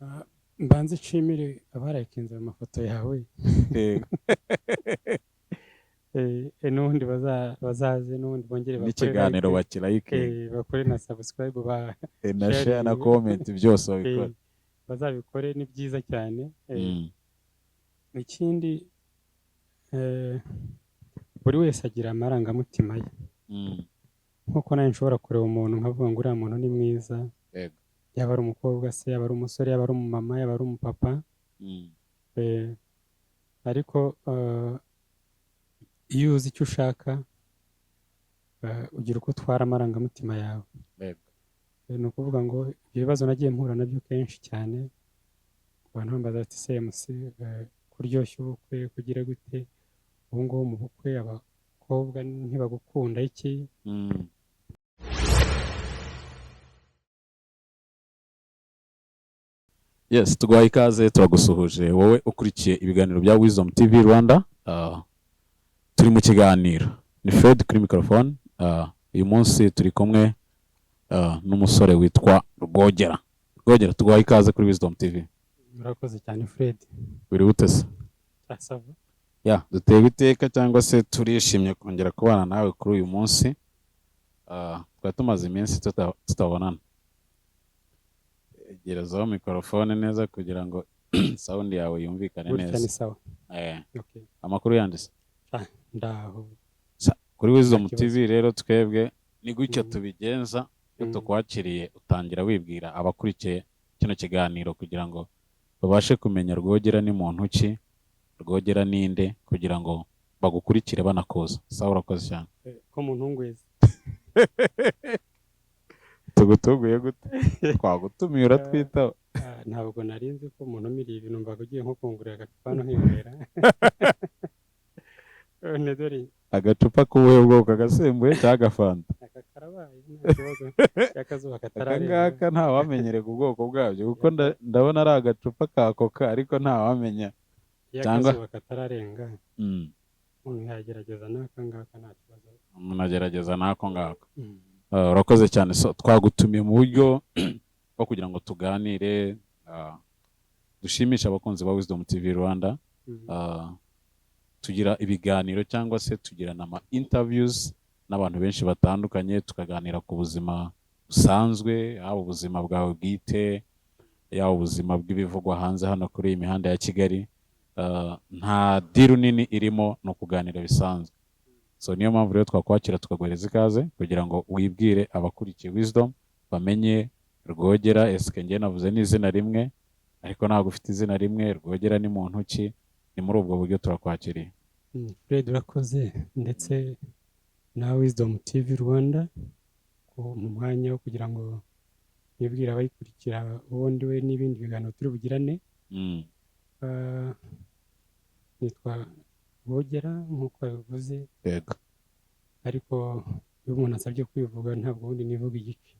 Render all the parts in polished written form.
Ah, mbanze nshimire abarayikinze ayo mafoto yawe. Yego. N'ubundi bazaze n'ubundi bongere bakore N'ikiganiro like, bakirayike, bakore na subscribe ba na share na sharing. comment, byose babikora. Bazabikore, ni byiza cyane. Ikindi, buri wese agira amarangamutima ye, nk'uko nawe nshobora kureba umuntu nkavuga ngo uriya muntu ni mwiza, yaba ari umukobwa se, yaba ari umusore, yaba ari umumama, yaba ari umupapa. Ariko iyo uzi icyo ushaka, ugira uko utwara amarangamutima yawe. Ni ukuvuga ngo ibyo bibazo nagiye mpura nabyo kenshi cyane, abantu bambaza bati: "Se MC, kuryoshya ubukwe kugira gute? Ubu ngubu mu bukwe abakobwa ntibagukunda iki?" Yes, tuguhaye ikaze, turagusuhuje wowe ukurikiye ibiganiro bya Wisdom TV Rwanda. Turi mu kiganiro, ni Fred kuri microphone. Uyu munsi turi kumwe n'umusore witwa Rwogera. Rwogera, tuguhaye ikaze kuri Wisdom TV. Murakoze cyane, Fred. Biri gute se? Ça va. Ya, dutewe iteka cyangwa se turishimye kongera kubana nawe kuri uyu munsi. Twari tumaze iminsi tutabonana. Gerezaho mikorofone neza kugira ngo sound yawe yumvikane Gutya ni neza. sawa? Eh, Okay. amakuru yanditse. Ah, ndaho. Kuri Wisdom Nta kibazo. TV rero, twebwe ni gutyo tubigenza iyo tukwakiriye: utangira wibwira abakurikiye kino kiganiro kugira ngo babashe kumenya Rwogera ni muntu ki, Rwogera ninde, kugira ngo bagukurikire banakuza. Sawa, urakoze cyane. Ko mu ntungwezi. Tugutunguye gute? Twagutumiye uratwitaba. Ah, ntabwo nari nzi ko umuntu umiriye ibintu, mbaga ugiye nko kungurira agacupa hano nkinywera, none dore. Agacupa k'ubuhe bwoko? Agasembuye cyangwa agafanta? Aka karabaye, nta kibazo, y'akazuba Aka katararenga. ngaka ntawamenyerega ubwoko bwabyo, kuko ndabona ari agacupa ka Coca, ariko ntawamenya Iyo cyangwa akazuba katararenga, umuntu yagerageza n'aka ngaka, nta kibazo. Umuntu agerageza n'ako ngako. Urakoze cyane. So, twagutumiye mu buryo bwo kugira ngo tuganire, dushimishe abakunzi ba Wisdom TV Rwanda. Tugira ibiganiro cyangwa se tugirana ama interviews n'abantu benshi batandukanye, tukaganira ku buzima busanzwe, yaba ubuzima bwawe bwite, yaba ubuzima bw'ibivugwa hanze hano kuri iyi mihanda ya Kigali. Nta deal nini irimo, ni ukuganira bisanzwe. So niyo mpamvu rero twakwakira, tukaguhereza ikaze kugira ngo wibwire abakurikiye Wisdom, bamenye Rwogera. Esike njye navuze n'izina rimwe, ariko ntabwo ufite izina rimwe. Rwogera ni muntu ki? Ni muri ubwo buryo turakwakiriye. Fred, urakoze, ndetse na Wisdom TV Rwanda mu mwanya wo kugira ngo nibwire abayikurikira uwo ndi we n'ibindi biganiro turi bugirane. Nitwa Rwogera nk'uko babivuze, ariko iyo umuntu asabye kwivuga, ntabwo ubundi nivuga igice.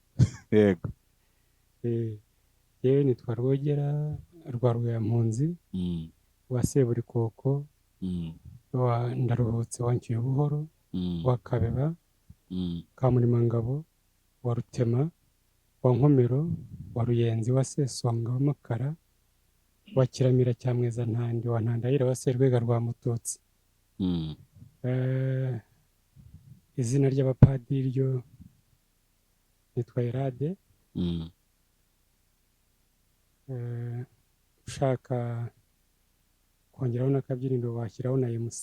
Yewe, nitwa Rwogera rwa Rweyampunzi wa Seburikoko, wa Ndaruhutse wa Buhoro, wa Kabeba ka Murimangabo, wa Rutema wa Nkomero, wa Ruyenzi wa Sesonga wa Makara, wa Kiramira cya Mwezantandi, wa Ntandayire wa Serwega rwa Mututsi. Izina ry'abapadiri ryo nitwa Erade. Ushaka kongeraho n'akabyiniro washyiraho na MC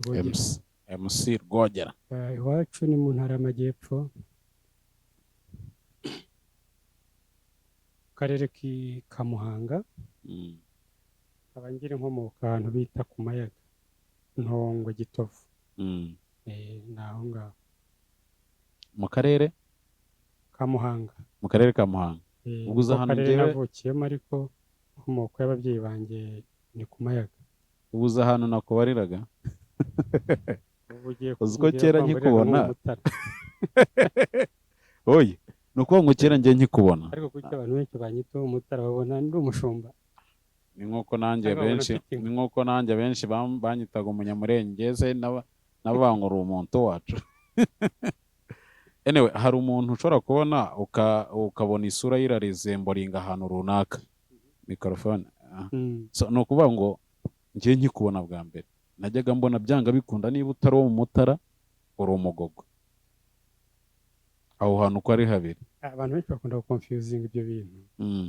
Rwogera. MC, MC Rwogera. Iwacu ni mu Ntara y'Amajyepfo, mu karere ka Muhanga, nkaba ngira inkomoko ahantu bita ku Mayaga, Ntongwe, Gitovu. Ni aho ngaho. Mu karere Ka Muhanga. Mu karere ka Muhanga. Ubwo uza Niko hano karere njyewe navukiyemo, ariko inkomoko y'ababyeyi banjye ni ku Mayaga. Ubu uza ahantu nakubariraga. Ubu ugiye Uzi ko ugiye kera kwambarira nkikubona nk'umutara. Oya, ni ukuvuga ngo kera njye nkikubona. Ariko kuki abantu benshi banyita umutara? Babona ndi umushumba. Ni nk'uko nanjye Cyangwa babona benshi mfite inka. Ni nk'uko nanjye benshi banyitaga umunyamurenge se, n'abavuga ngo uri umuntu wacu. Anyway, hari umuntu ushobora kubona ukabona isura ye iraresemboringa ahantu runaka. Mikorofone. So, ni ukuvuga ngo ngiye nkikubona bwa mbere, najyaga mbona byanga bikunda niba utari uwo mu Mutara uri Umugogwe, aho hantu uko ari habiri. Abantu benshi bakunda guconfusinga ibyo bintu,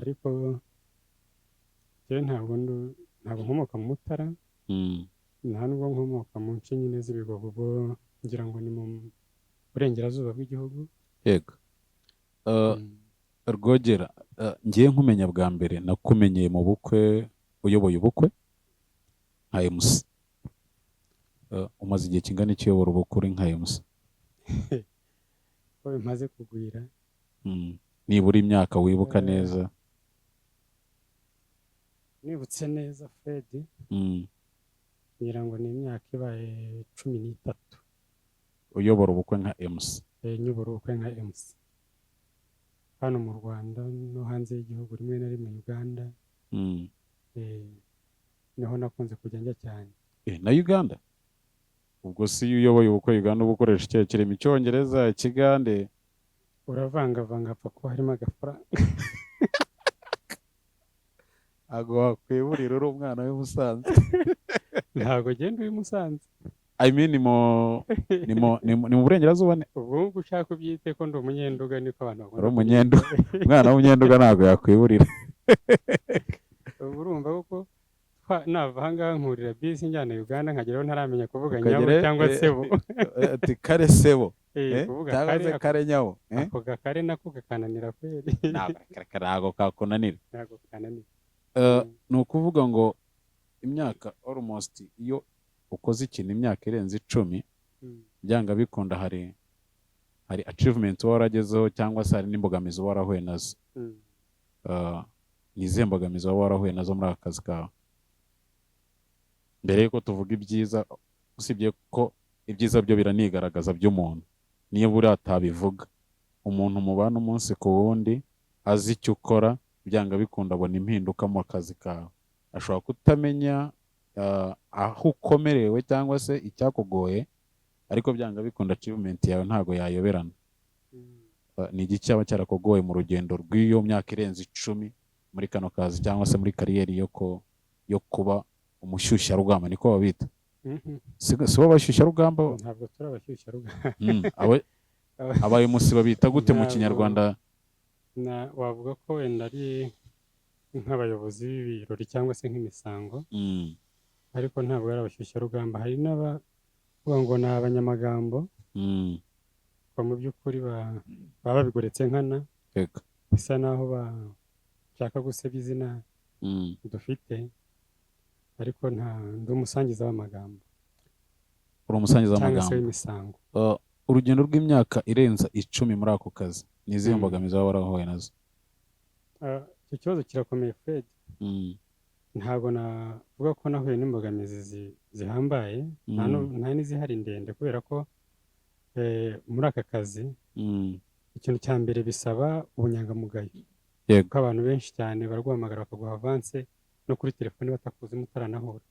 ariko njyewe ntabwo nkomoka mu Mutara, nta nubwo nkomoka mu nce nyine z'Ibigogo, ubwo ngira ngo ni mu burengerazuba bw'igihugu. Yego. Rwogera, ngiye nkumenya bwa mbere nakumenyeye mu bukwe, uyoboye ubukwe nka MC. Umaze igihe kingana iki uyobora ubukwe uri nka MC? Ko bimaze kugwira. Nibura imyaka wibuka neza. Nibutse neza, Fred, ngira ngo ni imyaka ibaye 13. Uyobora ubukwe nka MC? Nyobora ubukwe nka MC hano mu Rwanda no hanze y'igihugu, rimwe na rimwe Uganda. Niho nakunze kujya njya cyane. Na Uganda? Ubwo si iyo uyoboye ubukwe Uganda uba ukoresha ikihe kirimi? Icyongereza, Ikigande? Uravangavanga, apfa kuba harimo agafaranga. Ntabwo wakwiburira uri umwana w'i Musanze. Ntabwo genda uri Musanze. I mean, ni mu burengerazuba Ubwo ngubwo ushaka ubyite ko ndi Umunyenduga, niko abantu bakunda. Uri Umunyenduga. Umwana w'Umunyenduga ntabwo yakwiburira. Ubu urumva koko nava ahangaha nkurira bisi njyana Uganda, nkageraho ntaramenya kuvuga nyabo cyangwa sebo. Ati kare sebo. Kuvuga cyangwa kare se kare nyabo, eh? Ako gakare nako kakananira kweri. Ntabwo kakunanira. Ntabwo kakananira. Ni ukuvuga ngo imyaka almost, iyo ukoze ikintu imyaka irenze 10, byanga bikunda hari achievement uba waragezeho cyangwa se hari n'imbogamizi uba warahuye nazo. Ni izihe mbogamizi waba warahuye nazo muri aka kazi kawe, mbere yuko tuvuga ibyiza? Usibye ko ibyiza byo biranigaragaza by'umuntu, niyo buriya atabivuga, umuntu mubana umunsi ku wundi azi icyo ukora, byanga bikunda abona impinduka mu kazi kawe. Ashobora kutamenya aho ukomerewe cyangwa se icyakugoye, ariko byanga bikunda achievement yawe ntabwo yayoberana. Ni igiki cyaba cyarakugoye mu rugendo rw'iyo myaka irenze 10 muri kano kazi cyangwa se muri career yo kuba umushyushyarugamba, niko babita? Mhm. Si bo bashyushyarugamba? Ntabwo turi abashyushyarugamba. Abaye umusi babita gute mu Kinyarwanda? Wavuga ko wenda ari nk'abayobozi b'ibirori cyangwa se nk'imisango, ariko ntabwo ari abashyushyarugamba. Hari n'abavuga ngo ni abanyamagambo, ngo mu by'ukuri baba babigoretse nkana, bisa naho bashaka gusebya izina dufite, ariko nta ndi umusangiza w'amagambo. Uri umusangiza cyangwa se w'amagambo. W'imisango. Urugendo rw'imyaka irenza 10 muri ako kazi, ni izihe mbogamizi waba warahuye nazo? Icyo kibazo kirakomeye, Fred. Ntabwo navuga ko nahuye n'imbogamizi zihambaye, nta nta n'izihari ndende, kubera ko muri aka kazi ikintu cya mbere bisaba ubunyangamugayo, kuko abantu benshi cyane baraguhamagara bakaguha avance no kuri telefone batakuzi, mutaranahura.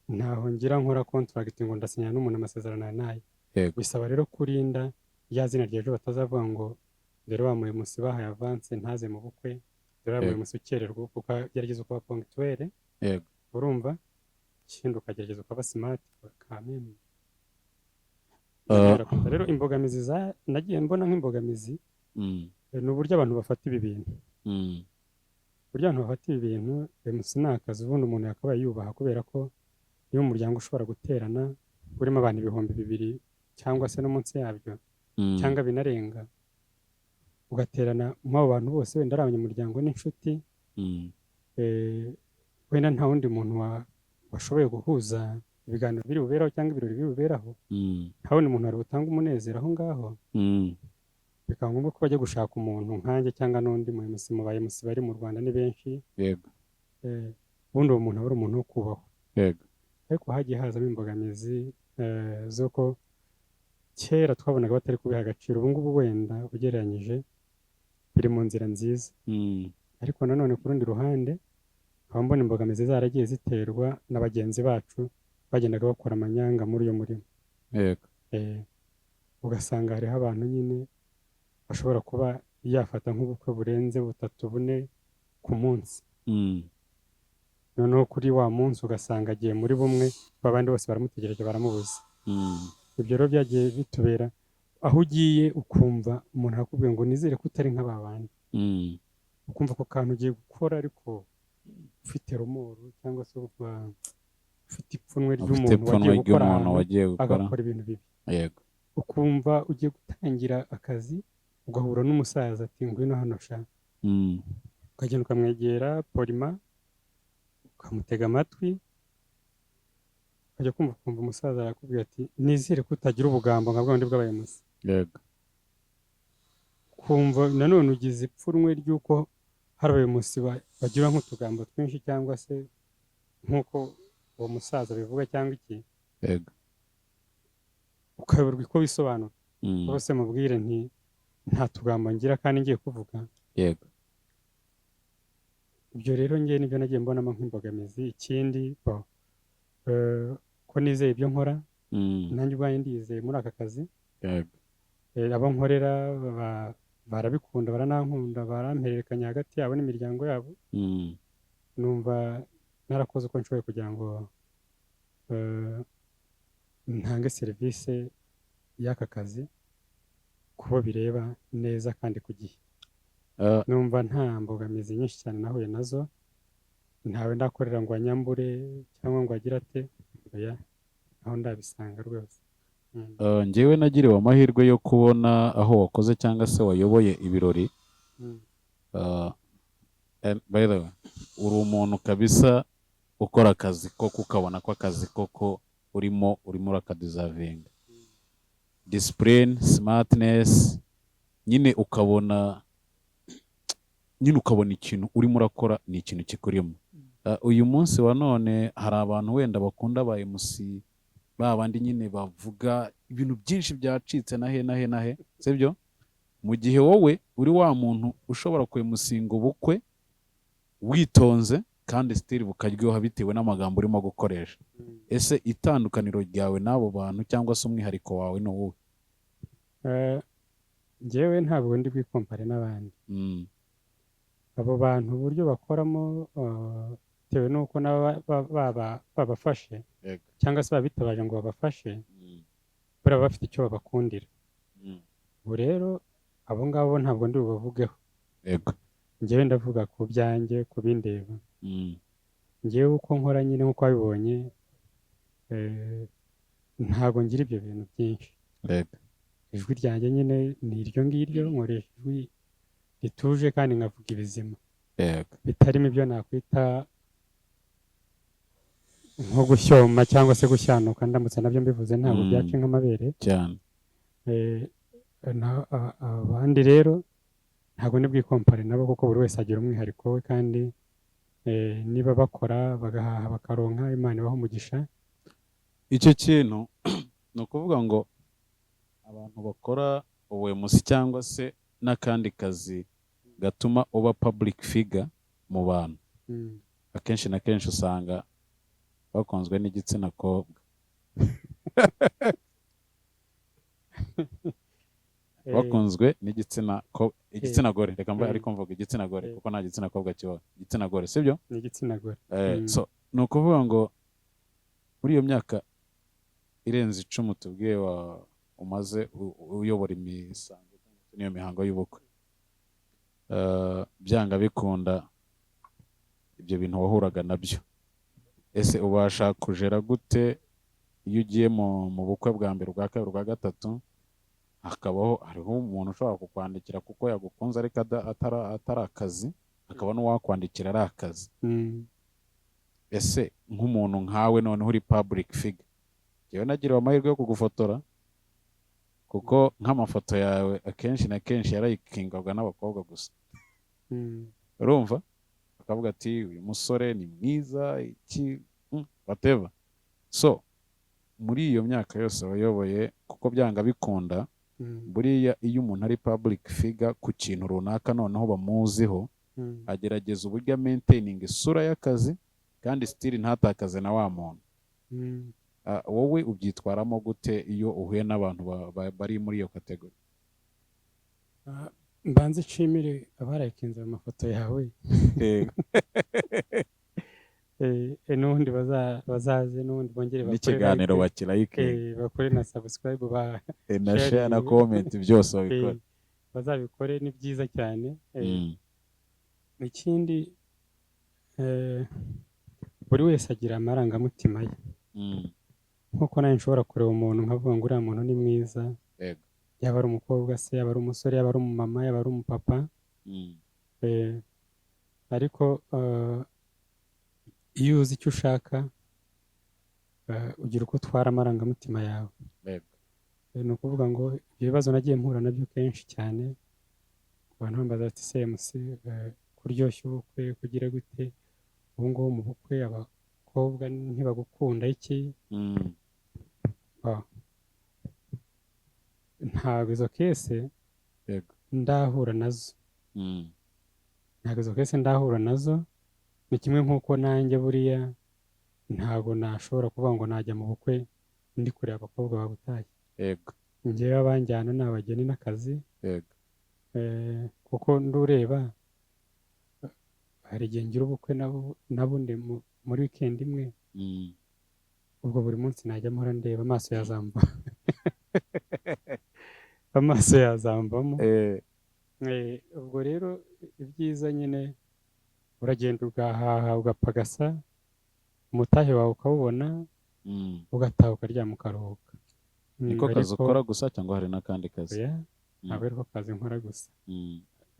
Ntaho ngira nkora contract ngo ndasinyana n'umuntu amasezerano aya n'aya. Bisaba rero kurinda rya zina ry'ejo, batazavuga ngo dore wa muyobozi bahaye avance ntaze mu bukwe, dore wa muyobozi ukererwa, ukagerageza ukaba ponctuel. Urumva, ikindi ukagerageza ukaba smart kameme. Rero imbogamizi nagiye mbona nk'imbogamizi, ni uburyo abantu bafata ibi bintu. Uburyo abantu bafata ibi bintu, MC ni akazi ubundi umuntu yakabaye yubaha, kubera ko niba umuryango ushobora guterana urimo abantu 2000 cyangwa se no munsi yabyo, cyangwa binarenga, ugaterana muri abo bantu bose, wenda ari abanyamuryango n'inshuti, wenda nta wundi muntu washoboye guhuza ibiganiro biri buberaho cyangwa ibirori biri buberaho, nta wundi muntu wari butange umunezero aho ngaho, bikaba ngombwa ko bajya gushaka umuntu nkanjye cyangwa n'undi mu MC, mu ba MC bari mu Rwanda ni benshi. Ubundi uwo muntu aba ari umuntu wo kubahwa. Ariko hagiye hazamo imbogamizi z'uko kera twabonaga batari kubiha agaciro. Ubu ngubu wenda ugereranyije biri mu nzira nziza, ariko nanone ku rundi ruhande nkaba mbona imbogamizi zaragiye ziterwa na bagenzi bacu bagendaga bakora amanyanga muri uyu murimo. Ugasanga hariho abantu nyine bashobora kuba yafata nk'ubukwe burenze butatu, bune ku munsi. Noneho kuri wa munsi ugasanga agiye muri bumwe, abandi bose baramutegereje baramubuze. Ibyo rero byagiye bitubera aho ugiye ukumva umuntu arakubwiye ngo nizere ko utari nka ba bandi, ukumva ako kantu ugiye gukora ariko ufite remords cyangwa se uba ufite ipfunwe ufite ry'umuntu ipfunwe wagiye gukora ry'umuntu ahantu wagiye gukora agakora ibintu bibi. Ukumva ugiye gutangira akazi ugahura n'umusaza ati ngwino hano sha, ukagenda ukamwegera poliment, ukamutega amatwi, ukajya kumva ukumva umusaza arakubwira ati nizere ko utagira ubugambo nka bwa bundi bw'abayobozi. Kumva nanone ugize ipfunwe ry'uko hari abayobozi bagira nk'utugambo twinshi cyangwa se nk'uko uwo musaza abivuga cyangwa iki, ukayoberwa uko wisobanura. Bose mubwire nti nta tugambo ngira kandi ngiye kuvuga. Ibyo rero ngewe nibyo nagiye mbonamo nk'imbogamizi. Ikindi bo, ko nizeye ibyo nkora, nanjye ubwanjye ndizeye muri aka kazi. Abo nkorera barabikunda, baranankunda, barampererekanya hagati yabo n'imiryango yabo. Numva narakoze uko nshoboye kugira ngo ntange serivisi y'aka kazi ku bo bireba neza kandi ku gihe. Numva nta mbogamizi nyinshi cyane nahuye nazo. Ntawe ndakorera ngo anyambure cyangwa ngo agire ate, oya, aho ndabisanga rwose. Njyewe nagiriwe amahirwe yo kubona aho wakoze cyangwa se wayoboye ibirori. And by the way, uri umuntu kabisa ukora akazi koko, ukabona ko akazi koko urimo urakadeservinga, discipline, smartness, nyine ukabona ikintu urimo urakora ni ikintu kikurimo. Uyu munsi wa none hari abantu wenda bakunda ba MC, ba bandi nyine bavuga ibintu byinshi byacitse na he na he na he, sibyo? Mu gihe wowe uri wa muntu ushobora kwemusinga ubukwe witonze kandi still bukaryoha bitewe n'amagambo urimo gukoresha. Ese itandukaniro ryawe n'abo bantu cyangwa se umwihariko wawe ni uwuhe? Njyewe ntabwo ndi bwikompare n'abandi. Abo bantu uburyo bakoramo, bitewe n'uko nabo babafashe cyangwa se babitabaje ngo babafashe, buriya baba bafite icyo babakundira. Ubu rero abo ngabo ntabwo ndi bubavugeho. Njyewe ndavuga ku byanjye, ku bindeba. Njyewe uko nkora nyine nk'uko wabibonye, ntabwo ngira ibyo bintu byinshi. Ijwi ryanjye nyine ni iryo ngiryo, nkoresha ijwi rituje kandi nkavuga ibizima bitarimo ibyo nakwita nko gushyoma cyangwa se gushyanuka. Ndamutse nabyo mbivuze ntabwo byaca nk'amabere. Abandi rero ntabwo ndi bwikompare nabo kuko buri wese agira umwihariko we kandi niba bakora bagahaha bakaronka, Imana ibaha umugisha. Icyo kintu ni ukuvuga ngo abantu bakora ubuhemusi cyangwa se n'akandi kazi gatuma uba public figure mu bantu, akenshi na kenshi usanga bakunzwe n'igitsina kobwa. Bakunzwe n'igitsina ko igitsina gore, reka mbe, ariko mvuga igitsina gore kuko nta gitsina kobwa kibaho, igitsina gore, sibyo? Ni igitsina gore. So ni ukuvuga ngo muri iyo myaka irenze 10 tubwiye wa umaze uyobora imisango cyangwa se n'iyo mihango y'ubukwe, byanga bikunda ibyo bintu wahuraga nabyo. Ese ubasha kujera gute iyo ugiye mu bukwe bwa mbere, ubwa kabiri, ubwa gatatu, hakabaho hariho umuntu ushobora kukwandikira kuko yagukunze ariko atari akazi, hakaba n'uwakwandikira ari akazi? Ese nk'umuntu nkawe noneho uri public figure, njyewe nagiriwe amahirwe yo kugufotora, kuko nk'amafoto yawe akenshi na kenshi yarayikingwaga n'abakobwa gusa. Urumva bakavuga ati uyu musore ni mwiza iki, whatever. So muri iyo myaka yose wayoboye, kuko byanga bikunda, buriya iyo umuntu ari public figure ku kintu runaka noneho bamuziho, agerageza uburyo maintaining isura y'akazi kandi still ntatakaze na wa muntu. Wowe ubyitwaramo gute iyo uhuye n'abantu bari muri iyo category? Mbanze nshimire abarayikinze ayo mafoto yawe. N'ubundi bazaze n'ubundi bongere bakore N'ikiganiro like, bakirayike, bakore na subscribe ba na share na sharing. comment, byose babikora. Bazabikore, ni byiza cyane. Ikindi, buri wese agira amarangamutima ye, nk'uko nawe nshobora kureba umuntu nkavuga ngo uriya muntu ni mwiza, yaba ari umukobwa se, yaba ari umusore, yaba ari umumama, yaba ari umupapa. Ariko iyo uzi icyo ushaka, ugira uko utwara amarangamutima yawe. Ni ukuvuga ngo ibyo bibazo nagiye mpura nabyo kenshi cyane, abantu bambaza bati: "Se MC, kuryoshya ubukwe, kugira gute? Ubu ngubu mu bukwe abakobwa ntibagukunda iki?" Ah. Ntabwo izo case ndahura nazo. Ntabwo izo case ndahura nazo. Ni kimwe nk'uko nanjye buriya ntabwo nashobora kuvuga ngo najya mu bukwe ndi kureba abakobwa babutashye. Njyewe abanjyana ni abageni n'akazi. Kuko ndureba hari igihe ngira ubukwe nabo nabundi muri weekend imwe. Ubwo buri munsi najya mpora ndeba, amaso yazamba, amaso yazambamo. Ubwo rero ibyiza nyine uragenda ugahaha, ugapagasa, umutahe wawe ukawubona, ugataha ukaryama ukaruhuka. Niko kazi Ariko ukora gusa cyangwa hari n'akandi kazi? Oya, ntabwo ariko kazi nkora gusa.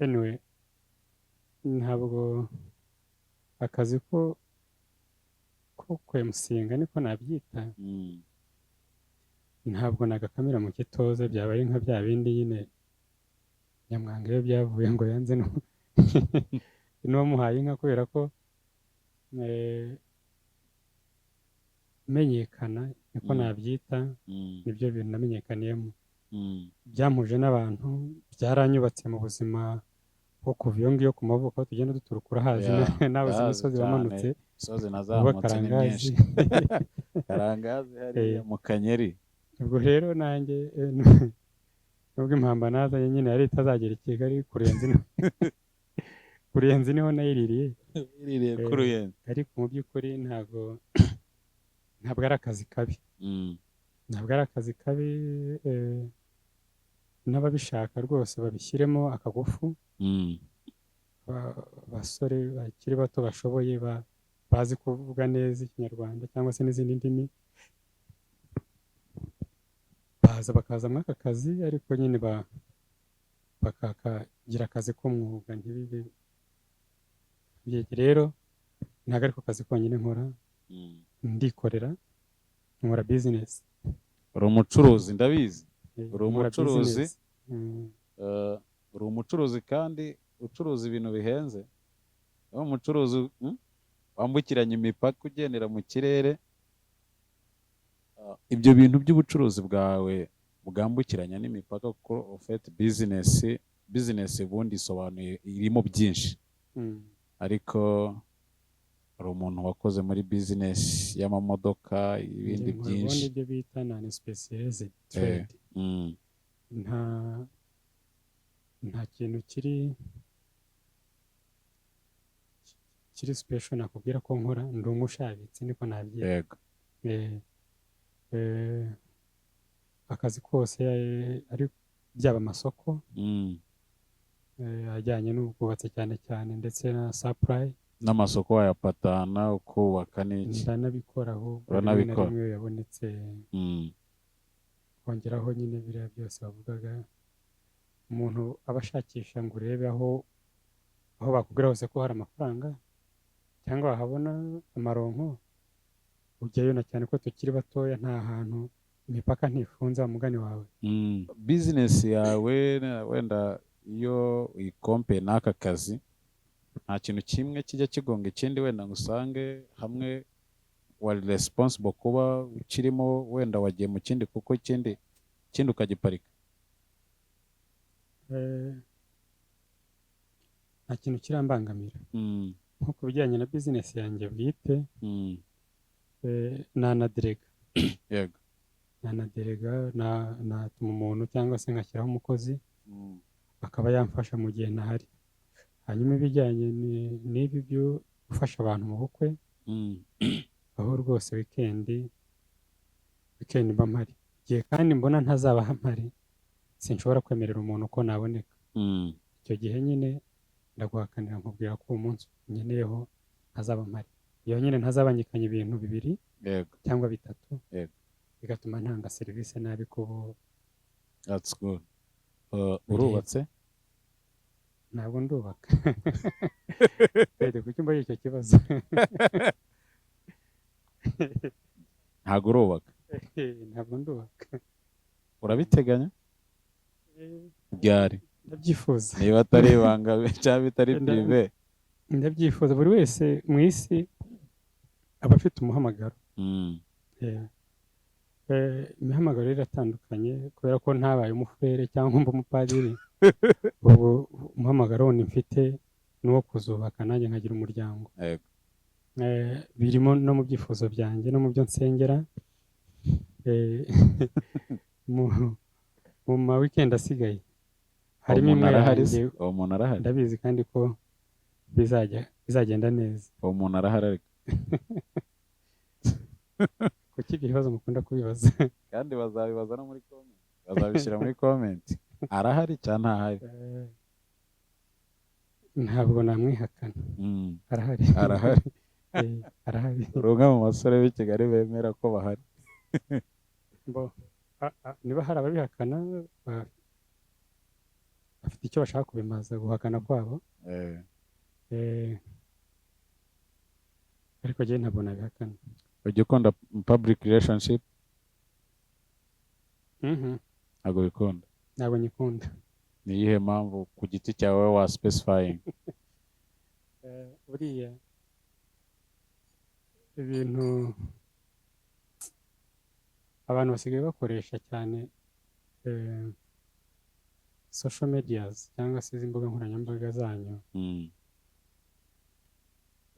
Anyway, ntabwo akazi ko kwemusinga niko nabyita, ntabwo nagakamira mu kitoze, byaba ari nka bya bindi nyine nyamwanga iyo byavuye ngo yanze n'uwamuhaye inka, kubera ko menyekana niko nabyita, nibyo bintu namenyekaniyemo, byampuje n'abantu, byaranyubatse mu buzima bwo kuva iyo ngiyo ku mavuko aho tugenda duturuka, urahazi. Yeah, nawe uzi ndahazi imisozi cyane. wamanutse Imisozi uba nazamutse ni Karangazi. myinshi. Karangazi hariya mu Kanyeri. Ubwo rero nanjye, nubwo impamba nazanye nyine yari itazagera i Kigali, kurenza niho nayiririye. Iririye ku Ruyenzi. Ariko mu by'ukuri ntabwo ari akazi kabi. Ntabwo ari akazi kabi, n'ababishaka rwose babishyiremo akagufu. Abasore bakiri bato bashoboye, bazi kuvuga neza Ikinyarwanda cyangwa se n'izindi ndimi, baza bakaza muri aka kazi, ariko nyine bakakagira akazi k'umwuga, ntibibe byege. Rero ntabwo ariko kazi konyine nkora. Ndikorera, nkora business. Uri umucuruzi, ndabizi. Uri Nkora umucuruzi. business. Uri umucuruzi kandi ucuruza ibintu bihenze. Uri umucuruzi wambukiranya imipaka, ugendera mu kirere. Ibyo bintu by'ubucuruzi bwawe bwambukiranya n'imipaka, kuko ufite business ubundi isobanuye irimo byinshi, ariko hari umuntu wakoze muri business y'amamodoka, ibindi Njye nkora ubundi byinshi. ibyo bita non specialized trade. Nta kintu kiri special nakubwira ko nkora, ndi umushabitsi niko nabyita. Akazi kose, ari byaba amasoko ajyanye n'ubwubatsi cyane cyane, ndetse na supply. N'amasoko wayapatana, ukubaka n'iki? Ndanabikora ahubwo rimwe na Uranabikora? rimwe iyo yabonetse. Kongeraho nyine biriya byose bavugaga, umuntu aba ashakisha ngo urebe aho bakubwira hose ko hari amafaranga cyangwa wahabona amaronko ujyayo, na cyane ko tukiri batoya, nta hantu imipaka ntifunze wa mugani wawe. Business yawe wenda iyo uyikompe n'aka kazi, nta kintu kimwe kijya kigonga ikindi, wenda ngo usange hamwe wari responsible kuba ukirimo, wenda wagiye mu kindi kuko ikindi ukagiparika? Nta kintu kirambangamira. Nko ku bijyanye na business yanjye bwite, nanaderega. Nanaderega, natuma umuntu cyangwa se ngashyiraho umukozi. Akaba yamfasha mu gihe ntahari. Hanyuma ibijyanye n'ibi byo gufasha abantu mu bukwe, aho rwose weekend mba mpari. Igihe kandi mbona ntazaba mpari, sinshobora kwemerera umuntu ko naboneka. Icyo gihe nyine ndaguhakanira, nkubwira ko uwo munsi nkeneyeho ntazaba mpari. Iyo nyine ntazabangikanya ibintu bibiri cyangwa bitatu, bigatuma ntanga serivisi nabi kubo. That's good. Urubatse? Ntabwo ndubaka. Fred, kuki mbajije icyo kibazo? Ntabwo urubaka? Ntabwo ndubaka. Urabiteganya ryari? Ndabyifuza. Niba atari ibanga cyangwa bitari privé. Ndabyifuza. Buri wese mu isi aba afite umuhamagaro. Imihamagaro rero iratandukanye. Kubera ko ntabaye umufurere cyangwa mba umupadiri, ubu umuhamagaro wundi mfite ni uwo kuzubaka nanjye nkagira umuryango. Birimo no mu byifuzo byanjye no mu byo nsengera. Mu ma weekend asigaye harimo Uwo imwe muntu arahari se? yanjye. Uwo muntu arahari? Ndabizi kandi ko bizagenda neza. Uwo muntu arahari ariko? Kuki ibyo bibazo mukunda kubibaza? Kandi bazabibaza no muri comment, bazabishyira muri comment. Arahari cyangwa ntahari? Ntabwo namwihakana. Arahari. Arahari. Arahari. Uri umwe mu basore b'i Kigali bemera ko bahari. Bo, niba hari ababihakana, bafite icyo bashaka kubimaza guhakana kwabo. Ariko njyewe ntabwo nabihakana. Ujya ukunda public relationship? Mhm. Ntabwo bikunda? Ntabwo nyikunda. Ni iyihe mpamvu ku giti cyawe wa specifying? Buriya ibintu abantu basigaye bakoresha cyane, social medias cyangwa se izi mbuga nkoranyambaga zanyu,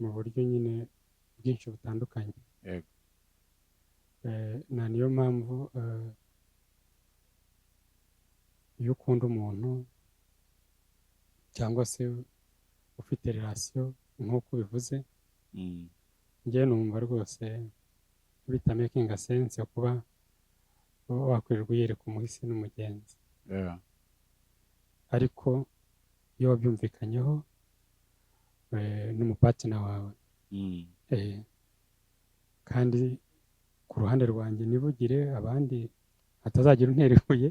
mu buryo nyine bwinshi butandukanye. Na niyo mpamvu, iyo ukunda umuntu cyangwa se ufite relation nk'uko ubivuze, njyewe numva rwose bitamakinga sense kuba wakwirirwa uyereka umuhisi n'umugenzi. Ariko iyo wabyumvikanyeho n'umupartner wawe, kandi ku ruhande rwanjye, ntibugire abandi, hatazagira untera ibuye,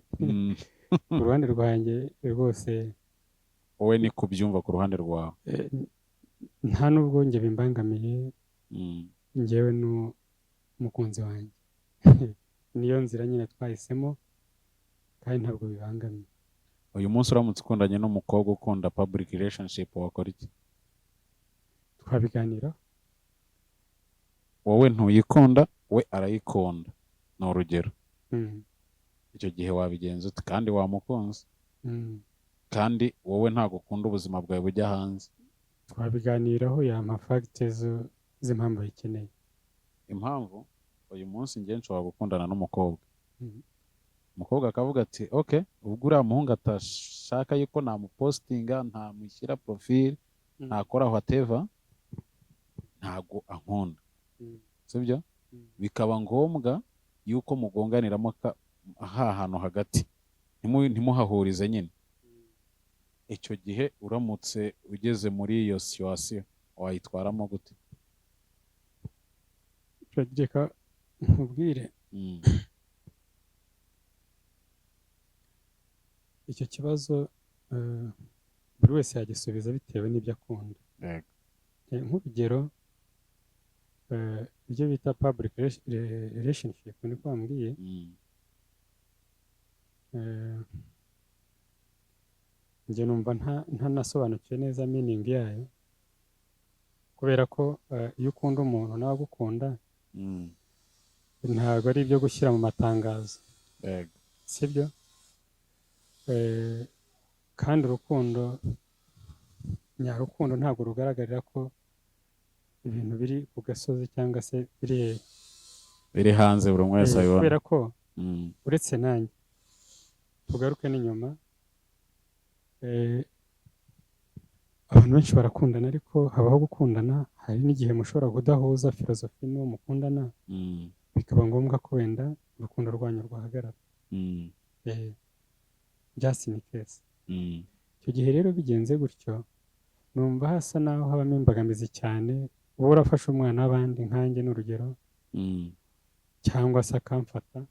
ku ruhande rwanjye rwose. Wowe ni kubyumva ku ruhande rwawe. Nta nubwo njye bimbangamiye. Njyewe n'umukunzi wanjye niyo nzira nyine twahisemo, kandi ntabwo bibangamiye. Uyu munsi uramutse ukundanye n'umukobwa ukunda public relationship, wakora iki? Twabiganiraho. Wowe ntuyikunda, we arayikunda, ni urugero. Icyo gihe wabigenza ute kandi wamukunze, kandi wowe ntabwo ukunda ubuzima bwawe bujya hanze? Twabiganiraho, yampa facts z'impamvu ayikeneye. Impamvu uyu munsi njye nshobora gukundana n'umukobwa, umukobwa akavuga ati: "Ok, ubwo uriya muhungu atashaka yuko namupostinga, ntamushyira profile, ntakora whatever, ntago ankunda." Sibyo? Bikaba ngombwa yuko mugonganiramo ha hantu hagati, ntimuhahurize nyine. Icyo gihe uramutse ugeze muri iyo situation, wayitwaramo gute? Reka nkubwire. Icyo kibazo, buri wese yagisubiza bitewe n'ibyo akunda. Nk'urugero, ibyo bita public relationship, niko wambwiye? Njye numva ntanasobanukiwe neza meaning yayo, kubera ko iyo ukunda umuntu nawe agukunda, ntabwo ari ibyo gushyira mu matangazo. Sibyo? Kandi urukundo nyarukundo ntabwo rugaragarira ko ibintu biri ku gasozi cyangwa se biri hehe. Biri hanze, buri umwe wese abibona. Kubera ko uretse nanjye, tugaruke n'inyuma. Abantu benshi barakundana, ariko habaho gukundana, hari n'igihe mushobora kudahuza filozofi n'uwo mukundana, bikaba ngombwa ko wenda urukundo rwanyu rwahagarara. Just in case. Icyo gihe rero bigenze gutyo, numva hasa naho habamo imbogamizi cyane. Uba urafashe umwana w'abandi, nkanjye ni urugero, cyangwa se akamfata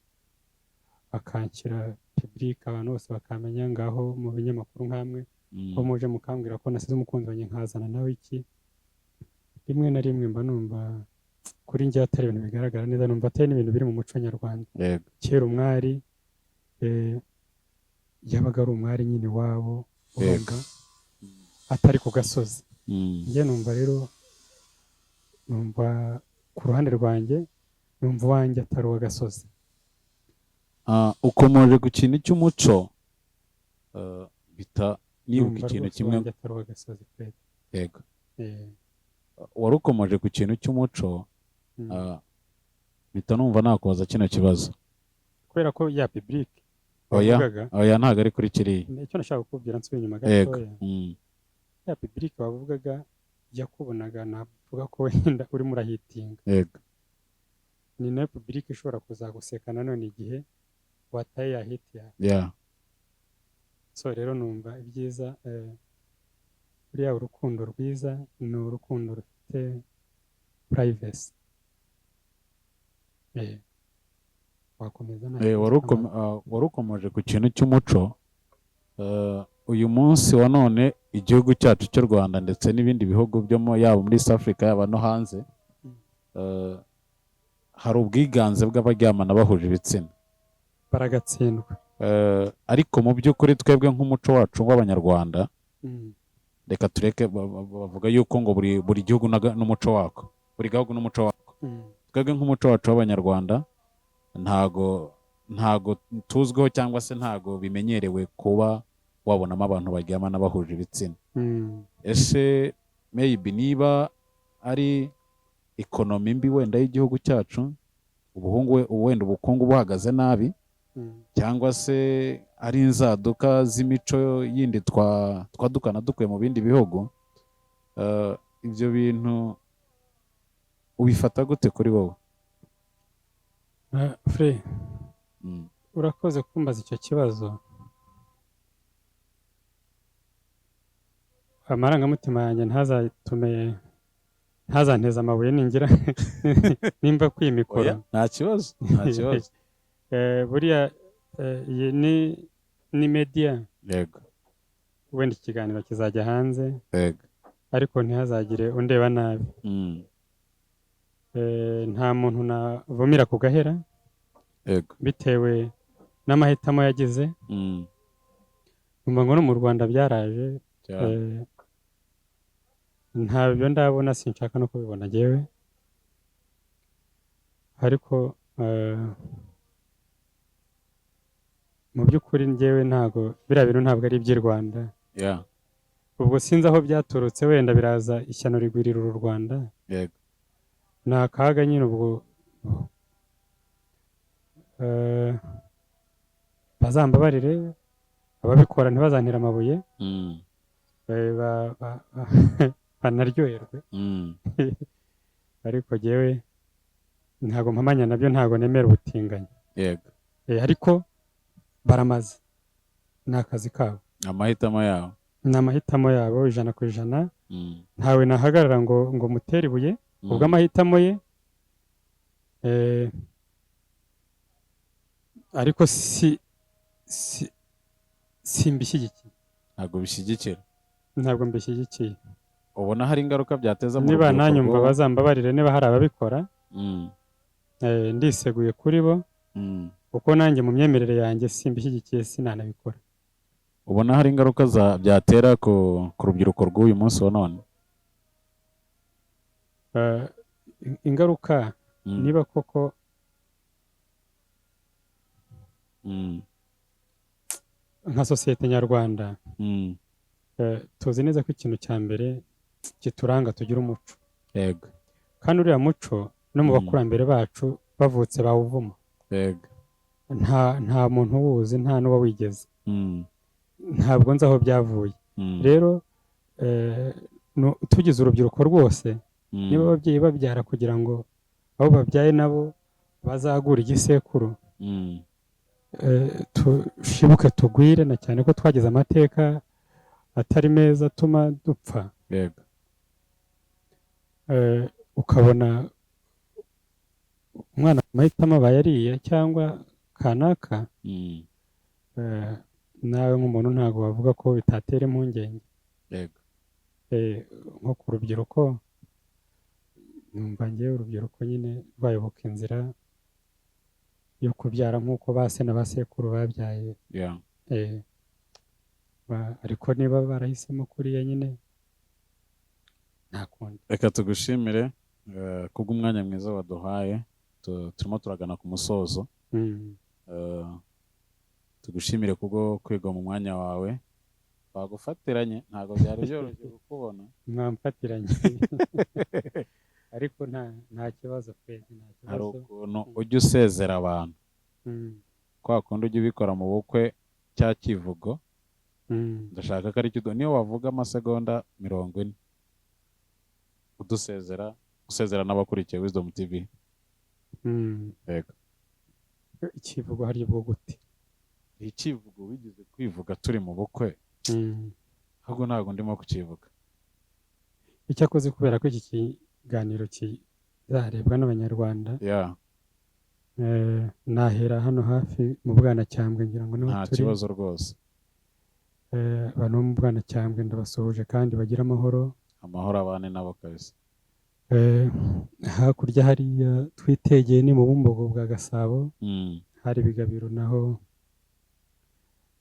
akanshyira public, abantu bose bakamenya, ngaho mu binyamakuru nk'amwe, ko muje mukambwira ko nasize umukunzi wanjye nkazana nawe iki. Rimwe na rimwe mba numva kuri njye atari ibintu bigaragara neza, numva atari n'ibintu biri mu muco nyarwanda. Kera umwari yabaga ari umwari nyine iwabo, urumva, atari ku gasozi. Njye numva rero, numva ku ruhande rwanjye, numva uwanjye atari uw'agasozi. Ukomoje ku kintu cy'umuco, bita nibuka Numva ikintu rwose kimwe. uwanjye atari uw'agasozi, Fred. Wari ukomoje ku kintu cy'umuco, mpita numva nakubaza kino kibazo. Kubera ko ya public Oya. wavugaga, Oya, ntabwo ari kuri kiriya. Icyo nashaka kukubwira, nsubiye inyuma gatoya, ya public wavugaga yakubonaga, navuga ko wenda urimo urahitinga, ni nayo public ishobora kuzaguseka nanone igihe wataye ya hit yawe. So rero numva ibyiza, buriya urukundo rwiza ni urukundo rufite privacy. Wakomeza nta kibazo. Wari ukomoje ku kintu cy'umuco. Uyu munsi wa none igihugu cyacu cy'u Rwanda ndetse n'ibindi bihugu byo yaba muri East Africa, yaba no hanze, hari ubwiganze bw'abaryamana bahuje ibitsina. Baragatsindwa. Ariko mu by'ukuri twebwe nk'umuco wacu w'Abanyarwanda, reka tureke bavuga yuko ngo buri gihugu n'umuco wako, buri gahugu n'umuco wako. Twebwe nk'umuco wacu w'Abanyarwanda ntago tuzwiho cyangwa se ntago bimenyerewe kuba wabonamo abantu baryamana bahuje ibitsina. Ese maybe niba ari economy mbi wenda y'igihugu cyacu, ubuhungu wenda ubukungu buhagaze nabi, cyangwa se ari inzaduka z'imico yindi twadukana dukuye mu bindi bihugu, ibyo bintu ubifata gute kuri wowe? Fred, urakoze kumbaza icyo kibazo. Amarangamutima yanjye ntazatume, ntazanteze amabuye ningira nimba kwiyi mikoro. Oya, nta kibazo, nta kibazo. Buriya iyi ni media, wenda ikiganiro kizajya hanze, ariko ntihazagire undeba nabi. Nta muntu navumira ku gahera bitewe n'amahitamo yagize. Numva ngo no mu Rwanda byaraje. Ntabyo ndabona, sinshaka no kubibona njyewe, ariko mu by'ukuri njyewe ntago biriya bintu ntabwo ari iby'i Rwanda. Ubwo sinzi aho byaturutse, wenda biraza ishyano rigwirira uru Rwanda. Ni akaga nyine. Ubwo bazambabarire ababikora, ntibazantere amabuye, banaryoherwe. Ariko jyewe ntabwo mpamanya nabyo, ntabwo nemera ubutinganyi. Ariko baramaze, ni akazi kabo. Amahitamo yabo. Ni amahitamo yabo 100%. Ntawe nahagarara ngo mutere ibuye ubwo amahitamo ye, ariko si simbishyigikiye. Ntabwo bishyigikira. Ntabwo mbishyigikiye. Ubona hari ingaruka byateza mu Niba rubyiruko nanyumva, bazambabarire niba hari ababikora. Ndiseguye kuri bo, kuko nanjye mu myemerere yanjye simbishyigikiye, sinanabikora. Ubona hari ingaruka byatera ku rubyiruko rw'uyu munsi wa none? Ingaruka, niba koko nka sosiyete nyarwanda, tuzi neza ko ikintu cya mbere kituranga, tugira umuco. Kandi uriya muco no mu bakurambere bacu bavutse bawuvuma. Nta muntu uwuzi, nta n'uwawigeze. Ntabwo nzi aho byavuye. Rero tugize urubyiruko rwose, niba ababyeyi babyara kugira ngo abo babyaye nabo bazagura igisekuru, tushibuke tugwire, na cyane ko twagize amateka atari meza atuma dupfa. Ukabona umwana amahitamo abaye ariya cyangwa kanaka, nawe nk'umuntu ntabwo wavuga ko bitatera impungenge. Nko ku rubyiruko, numva ngewe urubyiruko nyine rwayoboka inzira yo kubyara nk'uko ba se na ba sekuru babyaye. Ariko niba barahisemo kuriya nyine, nta kundi. Reka tugushimire kubw'umwanya mwiza waduhaye. Turimo turagana ku musozo. Tugushimire kubwo kwiga mu mwanya wawe, bagufatiranye, ntabwo byari byoroshye kukubona. Mwamfatiranye, ariko nta kibazo pe, nta Hari kibazo. ukuntu ujya usezera abantu, kwa kundi ujya ubikora mu bukwe, cya kivugo. Ndashaka ko aricyo niyo wavuga amasegonda 40 udusezera, usezera n'abakurikiye Wisdom TV. Yego. Ikivugo hari bwo gute? Ikivugo wigeze kwivuga turi mu bukwe, ahubwo ntabwo ndimo kukivuga. Icyakoze kubera ko iki kiganiro kizarebwa n'Abanyarwanda, nahera hano hafi mu Bwanacyambwe, ngira ngo niho Nta turi. kibazo rwose. Abantu bo mu Bwanacyambwe ndabasuhuje kandi bagira amahoro. Amahoro abane nabo kabisa. Hakurya hariya twitegeye ni mu Bumbogo bwa Gasabo, hari Bigabiro, naho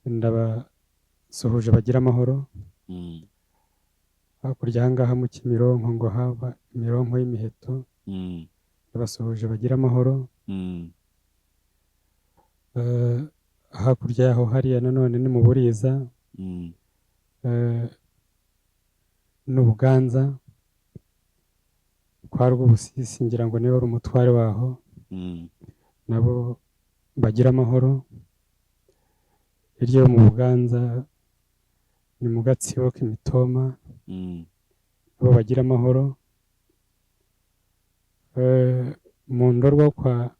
ndabasuhuje, bagira amahoro. Hakurya aha ngaha mu Kimironko ngo haba imironko y'imiheto, ndabasuhuje, bagira amahoro. Hakurya yaho hariya nanone ni mu Buriza, n'Ubuganza kwa Rwubusisi, ngira ngo niwe wari umutware waho, nabo bagira amahoro. Hirya yo mu Buganza ni mu Gatsibo k'Imitoma, nabo bagira amahoro. Mu Ndorwa kwa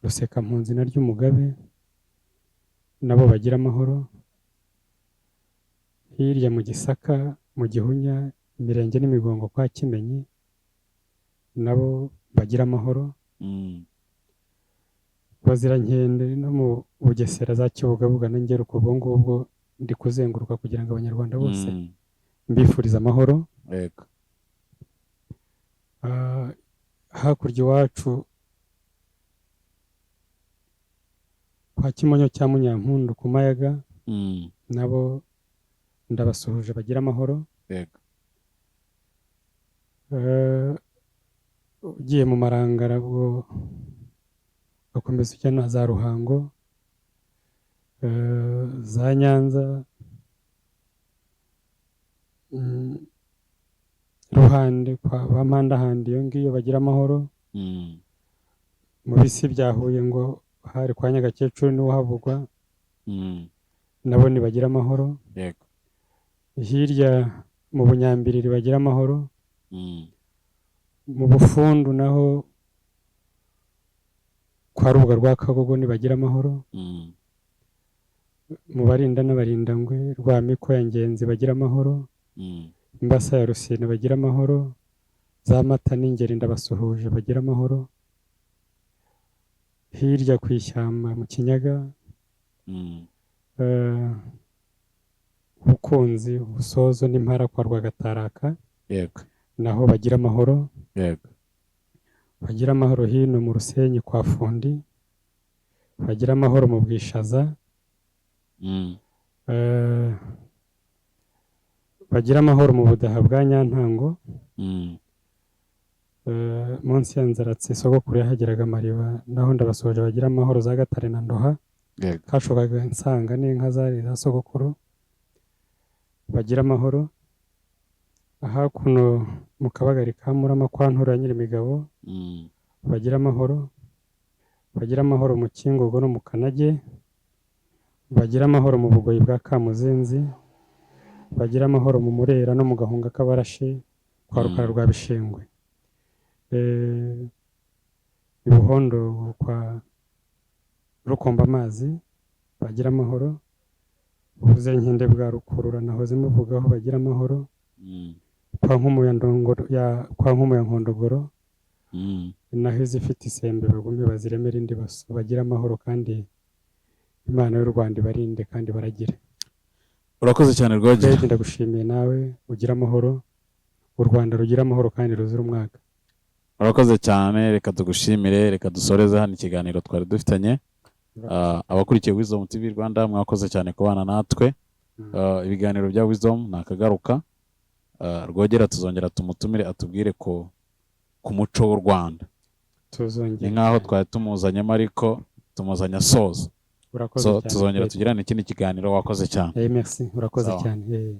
Rusekampunzi na Ry'Umugabe, nabo bagira amahoro. Hirya mu Gisaka, mu Gihunya, Imirenge n'Imigongo kwa Kimenyi, nabo bagira amahoro. Bazirankende no mu Bugesera za Kibugabuga na Ngeruka, ubwo ngubwo ndi kuzenguruka kugira ngo Abanyarwanda bose mbifurize amahoro. Hakurya iwacu kwa Kimonyo cya Munyampundu ku Mayaga, nabo ndabasuhuje, bagira amahoro. Ugiye mu Marangara, bwo ugakomeza ujya na za Ruhango, za Nyanza, Ruhande kwa ba Mpandahandi iyo ngiyo, bagira amahoro. Mu bisi bya Huye ngo hari kwa Nyagakecuru niho havugwa, nabo nibagira amahoro. Hirya mu Bunyambiriri bagira amahoro. Mu Bufundu naho kwa Rubuga rwa Kagogo nibagira amahoro. Mu Barinda n'Abarindangwe, Rwamiko ya Ngenzi, bagira amahoro. Imbasa ya Rusine bagira amahoro. Za Mata n'Ingeri ndabasuhuje, bagira amahoro. Hirya ku ishyamba mu Kinyaga, Bukunzi, Busozo n'Impara kwa Rwagataraka, naho bagira amahoro. Bagira amahoro hino mu Rusenyi kwa Fundi, bagira amahoro mu Bwishaza, bagira amahoro mu Budaha bwa Nyantango, munsi ya Nzaratsi sogokuru yahageraga amariba, naho ndabasuhuje, bagira amahoro za Gatare na Ndoha, kashokaga nsanga n'inka zari za sogokuru, bagira amahoro. Hakuno mu Kabagari ka Murama kwa Nturo ya Nyirimigabo, bagira amahoro. Bagira amahoro mu Kingogo no mu Kanage, Bagira amahoro mu Bugoyi bwa Kamuzinzi, bagira amahoro mu Murera no mu Gahunga k'Abarashi kwa Rukara rwa Bishingwe, i Buhondo kwa Rukomba Amazi bagira amahoro, Ubuzenkende bwa Rukurura nahoze muvugaho bagira amahoro, kwa Nkumu ya Ndongoro ya kwa Nkumu ya Nkondogoro, naho izifite isembe bagume baziremere indi baso, bagira amahoro kandi Imana y'u Rwanda ibarinde kandi baragire. Urakoze cyane, Rwogera. Fred, ndagushimiye, nawe ugira amahoro, u Rwanda rugira amahoro kandi ruzira umwaka. Urakoze cyane, reka tugushimire, reka dusoreze hano ikiganiro twari dufitanye. Abakurikiye Wisdom TV Rwanda, mwakoze cyane kubana natwe. Ibiganiro bya Wisdom nakagaruka. Rwogera tuzongera tumutumire atubwire ku muco w'u Rwanda. Ni Tuzongera. nk'aho twari tumuzanyemo ariko tumuzanye asoza. Urakoze So cyane, tuzongera Fred. tugirane ikindi kiganiro. Wakoze cyane. Merci, urakoze Sawa. cyane.